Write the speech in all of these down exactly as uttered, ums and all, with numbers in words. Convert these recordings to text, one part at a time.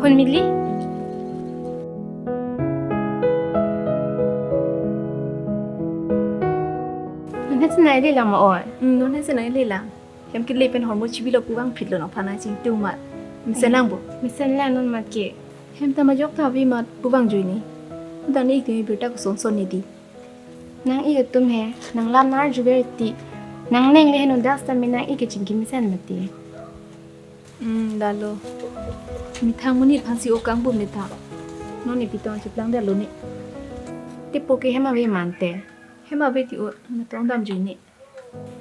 Hon mili? Nang hasi nai le lang ma oi? Hmm, nang hasi nai le lang. Hem kele pen hormu chibilo pu vangphitlo nang aphan nai chingtum mat. Mesen lang bo. Mesen lang non mat ke. Hem ta majok ta ave mat pu vang jui ni. Dang ne ik ne birta koson son ne di. Nang ik atum he, nang lam nang arju ver ti. Nang neng le heno das ta me nang ik ke chingki mesen mati. Hmm, dalo. Methang monit aphan si okang bum ne ta. Non ne pitong chiplang dalo ne. Tepo ke hem ave mante. Hem ave ti o, metong dam jui ne.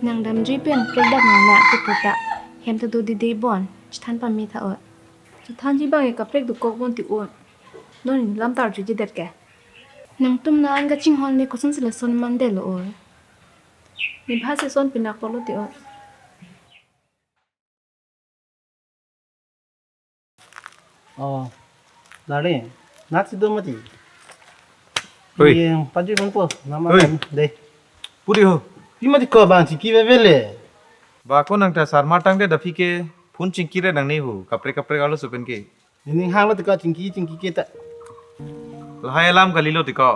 Nang dam jui pen, prek dak nang na, tepo ta. Hem ta do dede bon, chethan pame tha o. Chethanji bang e kaprek dokok bon ti o. Non ne lam ta arjuji det ke. Nangtum nang an kachinghon le koson si lason mandetlo o. Nibha si son pinak polo ti o. Oh, lare, nat si do mati. Oi. Ye, pajir kongpo, nama Oi. Kan, dei. Puri ho. Pi mati ko bang chingki veve le. Ba ko nang ta sarmar tangte dak aphi ke phone chingki re nang ne ho, kaprek kaprek arloso pen ke. Nening hanglo ti ko chingki chingki ke ta. Lahai alam kalilo ti ko.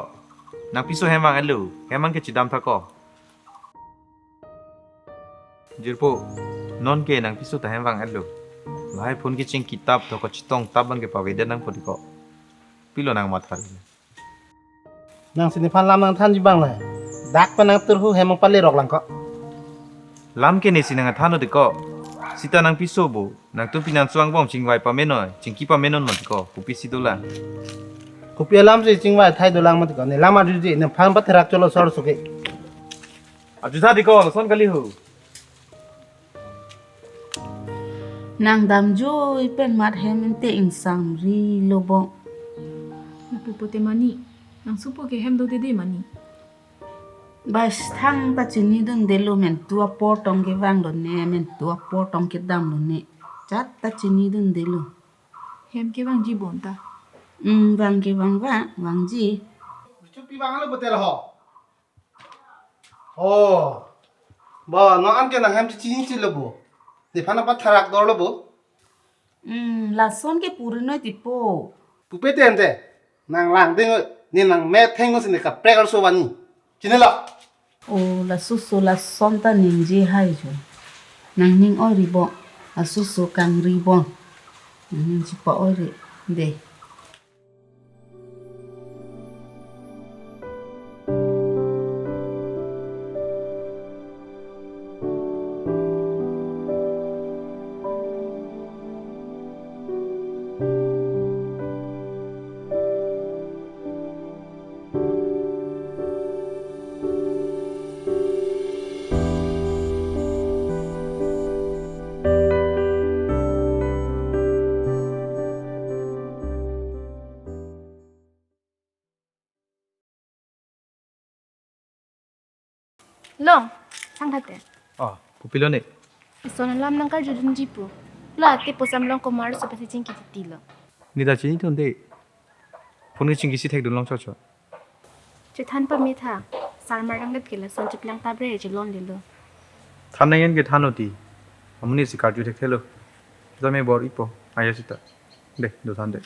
Nang piso hem vang-etlo, hem vang ke chidam tha ko. Jirpo, non ke nang piso ta hem vang-etlo. Lahai phone kechingki tap to kachetong tap bang ke paveda nang poti ko. Pilo nang matha. Nang si nephan lam nang thanji bang lahai. Dak pa nang turhu hem vang pale rok lang ko. Lam ke ne si nang than o ti ko. Sita nang piso bo. Nangtum pinan suang bom chingvai pamenoi, chingki pamenon mati ko, kopi si dolang. Kopi alam si chingvai thai dolang mati ko, ne lam arjuji, nephan patherak cholo sor suke. Arju tha ti ko, lason kali ho. Nang dam jui pen mat hem ente ingsam ri lo bo. Napu pote mani, nang supo ke hem do dede mani. Bas thang ta chinidundelo mentu apor tong kevang lone, mentu apor tong kedam lone. Chat ta chinidundelo. Hem kevangji bonta. Hmm, vang kevang va, vangji. Chupi vang lo botel ho. Oh. Ba, no an ke nang hem chini chilo bo. Nephan apa tharak dor lo bo. Hmm, lason ke purinoi tipo. Pupe te ante. Nang lang ding, ne nang metheng si ne kaprek arloso vani. Chinilo. O laso so lason ta ningje hai jo. Nang ning oi ri bo. Laso so kangri bo. Nang ning chipa oi ri. Dei. Long, thang thate. Oh, kopilo ne? Ison alam nang karjudunji pu. La te posam long komar so pasi chingki titilo. Ne ta chinidunde. Phone chingki si thekdun long chocho. Chethan pame tha. Sarmar rang det ke lason chiplang tabre chelonlelo. Than nang en ke than oti. Amonit si karju thekthelo. Jame bor-ipo. Aya sita. Dei, do than dei.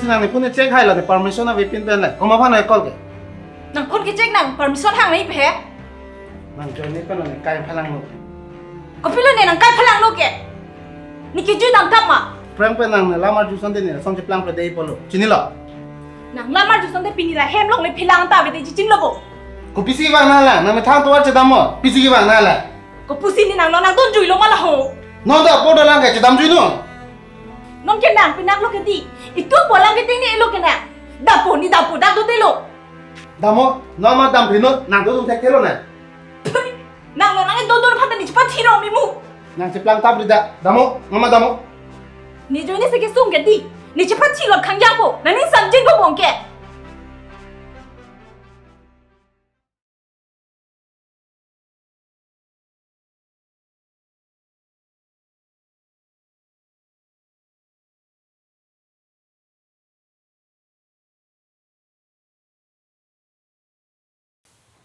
Nangli phone check hai lo, ne permission avepin pen le. Komat aphan ne call ke? Nang phone ke check, nang permission hang nangji he? Nang join ne pen ne kai phalangno. Kopilo ne nang kai phalangno ke? Ne kejui damtap ma? Prank pen nang ne lam arju asonte ne lason cheplang pede pulo. Chinilo? Nang lam arju asonte pini la hem along le phelang ta avedet chichinilo bo. Kopisi vang nang la, nang methang tovar chedamnon, pisi kevang nang la. Kopusi ne nang non nang donjuilo ma la ho? Non ta apor dolang ke chedamjuinon. Non ke nang pinaklo ke dei. Itum pu alam ke ting ne-elo ke nang. Dampo, ne dampo dak dotelo. Damnon, non ma dam phino, nang dodun thekthe lo nang. Phui, nang non nang dodun aphan ta ne chepathi rong mi mu. Nang cheplang tap ri da. Damnon, non ma damnon. Ne join ne si kesung ke dei. Ne chepathi lot khang jangpo. Nang ning samjin ko bong ke.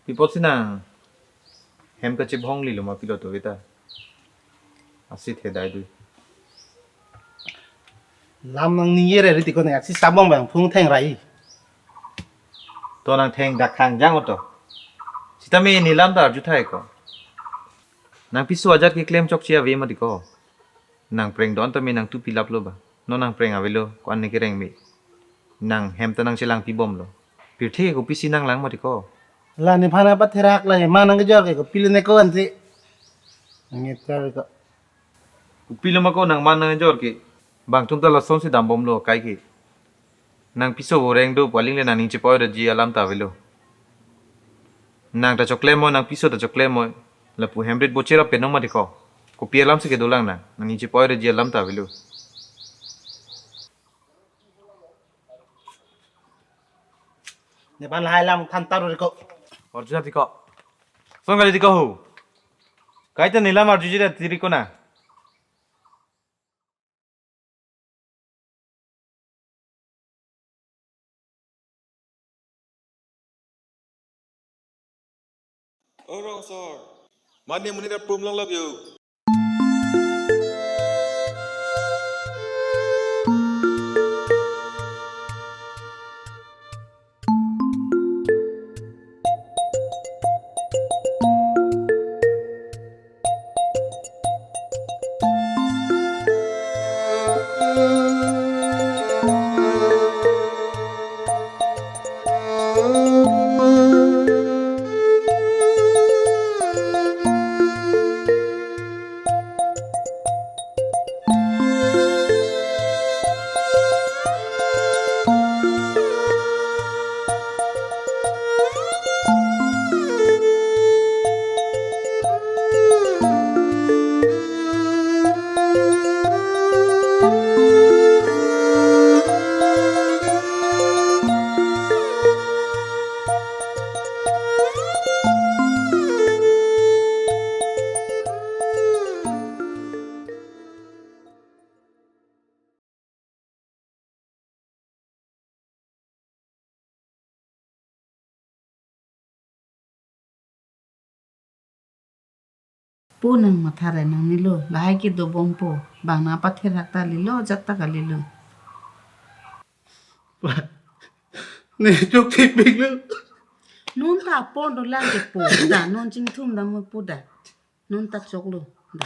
Pi apotsi nang hem kachibhong lilo ma pilo to veta. Asi thedai dui. Lam nang ningje re riti ko ne aksi sabong bang phung theng rai. To nang theng dak khang jang oto. Sitame ne lam ta arju thai ko. Nang piso ajat keklem chokche ave mati ko. Nang prank don tame nang tu pilap lo ba. Non nang prank avelo ko an ne kereng me. Nang hem ta nang chelang pibomlo. Pirthe kopisi nang lang mati ko. La nephan apatherak la ma nang kejor ke kopilo ne ko ansi. Nang ngetar ko. Kopilo ma ko nang man nang kejor ke. Bang atum ta lasonsi dambomlo kai ke. Nang piso voreng do pu aling le nang ning chepoi doji alam ta avelo. Nang ta choklem moi, nang piso ta choklem moi. Lapu hem rit bocherap penong mati ko. Kopi alamsi kedolang nang. Nang ning chepoi doji alam ta avelo. Nephan lahai lam than taru ri ko. Arju nang ti ko. Song kali ti ko ho. Kaita ne lam arjuji ra ti ri ko nang. O rong sor. Mane monit aprum lang lap yo. Pu nang matha re nangnelo, lahai kedobompo, bang nang apatherak ta lelo, ajat ta kalilo. Ne chokthepiklo. Non ta apor dolang ke pu da, non chingthum dam pu da. Non ta choklo da.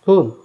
Thum,